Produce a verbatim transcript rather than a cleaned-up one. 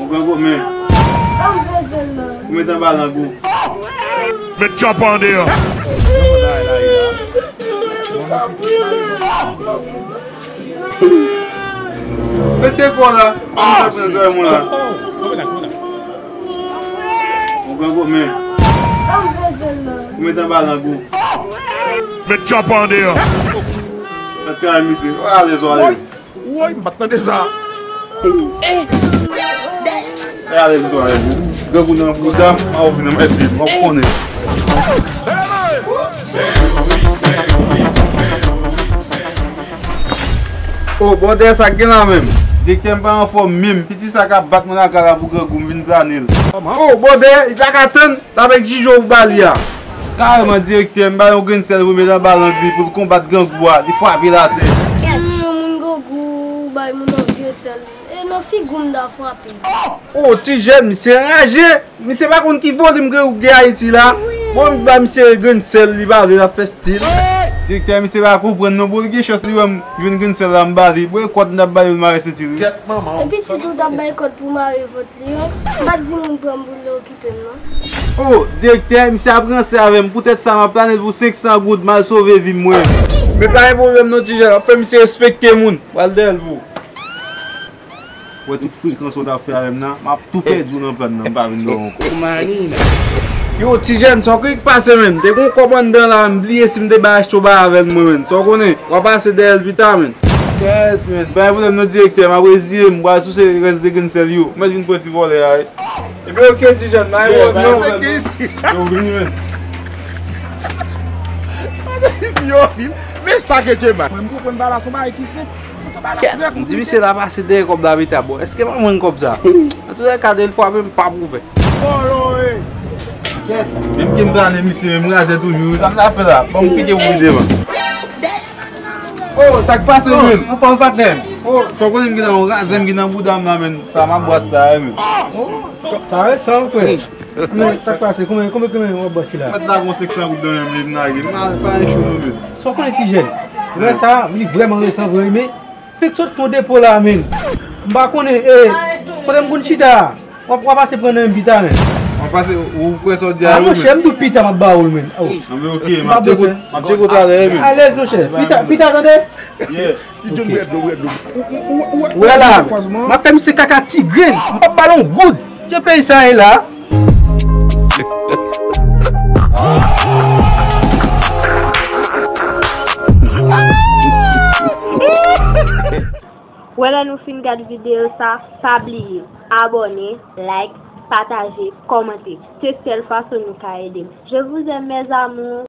Ou pran gwo men. Ou met anba lang ou. Met tchòp an deyò. Met se kò la. Ou pran gwo men. Ou met anba lang ou. Met tchòp an deyò. Met kay misye. Ou alèz, ou alèz. Woy, m pa t tande sa. Alèz, ou alèz. Grangou nan bouda m, a ou vin nan mèt li, m ap konnen. O, bòdè, sa k gen la menm? Direktè m pa anfòm menm. Piti sa k ap bat mwen lakay la pou grangou, m vin plane l. O, bòdè, li pa ka tann. L avèk jijo pou ba li a. Kareman, direktè, m ba l yon grenn sèl pou l met anba lang li pou l konbat grangou a, li frape l atè. Yon moun grangou bay moun yon vye sèl. E nan figi w m ta frape l. O, ti jèn, misye anraje. Misye pa konn ki volim grangou gen Ayiti la. Bon, m ba misye grenn sèl, li pale, l ap fè stil. Direktè, misye pa konprann non, bon, li gen chans li wè m jwenn grenn sèl la, m ba li. Bon, e kòd m t ap ba li pou l mare senti li. E pitit ou t ap bay kòd pou mare vant li, wi. M pa t di moun pran m pou l okipe m, non. O, direktè, misye ap ranse avè m. Poutèt sa, m ap plane l pou senk san goud, m al sove vi m, mwen. Men pa gen pwoblèm non, ti jèn. W ap fè misye respekte moun. Pral dèyè l pou ou. Wè tout frekans ou t ap fè avè m nan, m ap tou pèdi w nan plan nan, m pa vin dòmi ankò. Yo, ti jèn, sa w kwè k pase, menn? Te gon kòb anndan la, m bliye si m te bay achte w bay avè l, mwen, menn. Sa w konnen? W a pase dèyè l pita, menn. Kèt, menn. Pa gen pwoblèm non, direktè, m ap reziye m, m pral souse rès de grenn sèl yo. M mèt vin pran ti vòlè a, wi. Ebyen, oke, ti jèn, pa gen pwoblèm non. Yo, vini, menn. Yo, vini. Men sa ke Djema. Mwen, m konprann pa la, se yon bagay ki senp. Kèt, m di misye la pase dèyè kòb la pita, bon, èske m a jwenn kòb sa? Antoulèka, de l fwape m p ap ouvè. Kèt, menm ke m plane misye, men m razè toujou, sa m ta fè la? Ban m pike pou li devan. O, sa k pase, menn? Anfòm, patnè m. O, sa w konnen m gen nan yon razè m gen nan bouda m la, menn. Sa m ap bwase la, wi, menn. Sa resan, frè. Men, sa k pase? Kòman, kòman, kòman w ap bwase la? Mèt la gon senk san goud nan men m, li vin lage. M pa, pa gen cho non, menn. Sa w konnen, ti jèn? Lè sa, li vrèman resan vre, wi, men fèk sot fè yon depo la, menn. M pa konnen, e, kote m konn chita a? W ap, w ap pase pran nan men m pita, menn. W ap pase, ou kwè sa w di a, wi, monchè, menn. M di w pita, m ap ba ou l, menn. O. Anben, oke, m ap tcheke w, m ap tcheke w talè, wi, menn. Alèz, monchè. Pita, pita, tande? Yeah. Ti John, bwè dlo, bwè dlo. Ou, ou, ou, ou, ou wè la, m ap fè misye kaka ti grenn. M p ap ba l yon goud. Jan peyi sa ye la. Wè lè nou fin gad videyo sa, pa bliye abòne, like, pataje, kòmante. Se sèl fason nou ka ede m. Je vous aime, mes amours.